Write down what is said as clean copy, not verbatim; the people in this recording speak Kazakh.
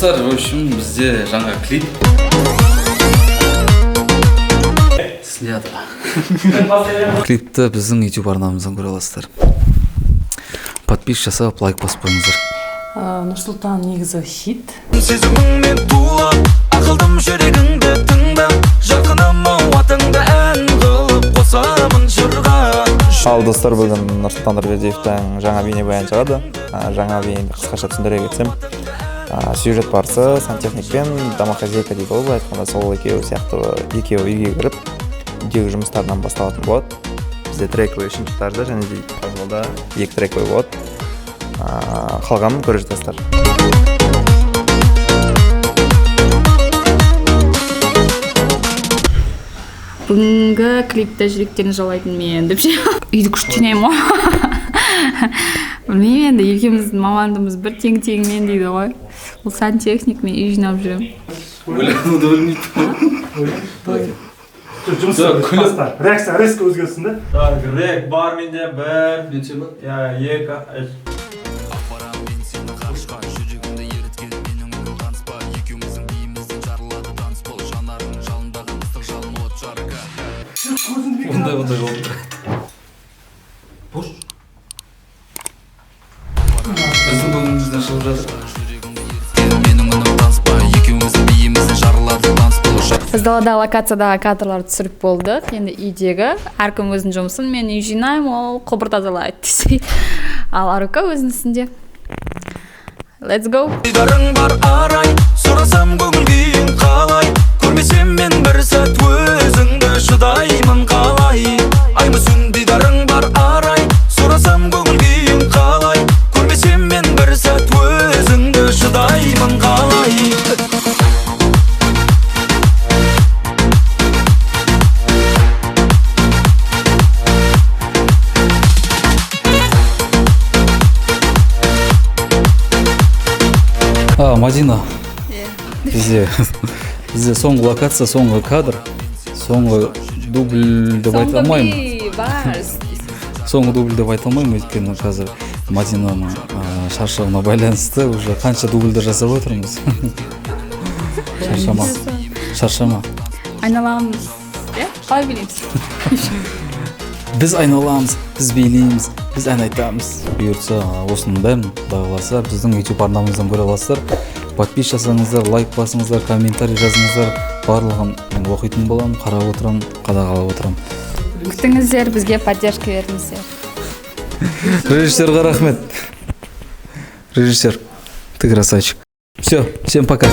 Достар, в общем, бізде жаңа клип снято. Клипті біздің YouTube арнамыздан көре аласыздар. Подпись жасап, лайк басып қойыңыздар. Нұрсұлтан негізі хит. Сезіміңмен тулап, ақылдым, жүрегіңді тыңдап, жарқыным ау, атыңды ән қылып қосамын жырға. Ал, достар, бүгін Нұрсұлтан Нұрбердиевтің жаңа бейнебаяны шығады. Жаңа бейнені қысқаша түсіндіре кетсем, сюжет барысы сантехник пен домохозяйка дейді ғой былай айтқанда, сол екеуі сияқты, екеуі үйге кіріп, үйдегі жұмыстарынан басталатын болады. Бізде трековый үшінші этажда және де подвалда екі трековый болады. Қалғанын көре жатасыздар. Бүгінгі клипте жүректерін жаулайтын мен деп ше. Үйді күшті жинаймын ғой. Білмеймін енді, екеуміздің мамандығымыз бір, тең теңімен дейді ғой. Ол сантехник, мен үй жинап жүремін. Ойлануды білмейді. Жұмыс баста. Реакция резко өзгерсін да. Так, рек бар менде бір, Неше бар? иә, екі, үш. Апарам мен сені ғарышқа, жүрегімді еріткен менің үнім, таныспа. Екеуміздің биімізден жарылады танцпол, жанарың жалындаған ыстық жалын от жарқы. Ондай болды. Бош. Біздің көңілімізден шығып жатыр. Жүрегімді еріткен менің үнім, таныспа. Екеуміздің биімізден жарылады танцпол. Біз далада локациядағы кадрларды түсіріп болдық. Енді үйдегі әркім өзінің жұмысын: мен үй жинаймын, ол құбыр тазалайды десей, ал Арука өзінің ісінде. Let's go! Дидарың бар арай, сұрасам, көңіл күйің қалай? Көрмесем мен бір сәт өзіңді, шыдаймын қалай? Ай мүсін, дидарың бар арай, сұрасам, көңіл күйің қалай? Көрмесем мен бір сәт өзіңді, шыдаймын қалай? А, Мадина. Бізде соңғы локация, соңғы кадр, соңғы дубль деп айта алмаймын. Барс. Соңғы дубль деп айта алмаймын, өйткені қазір Мадинаның шаршауына байланысты уже қанша дубльдер жасап отырмыз. Шаршама. Шаршама. Айналамыз, иә, қалай билейміз? Біз айналамыз, біз билейміз, біз ән айтамыз. Бұйыртса, осының бәрін, құдай қаласа, біздің YouTube арнамыздан көре аласыздар. Подпись жасаңыздар, лайк басыңыздар, комментарий жазыңыздар. Барлығын мен оқитын боламын, қарап отырамын, қадағалап отырамын. Күтіңіздер, бізге поддержка беріңіздер. Режиссерға рахмет. Режиссер, ты красавчик. Все, всем пока.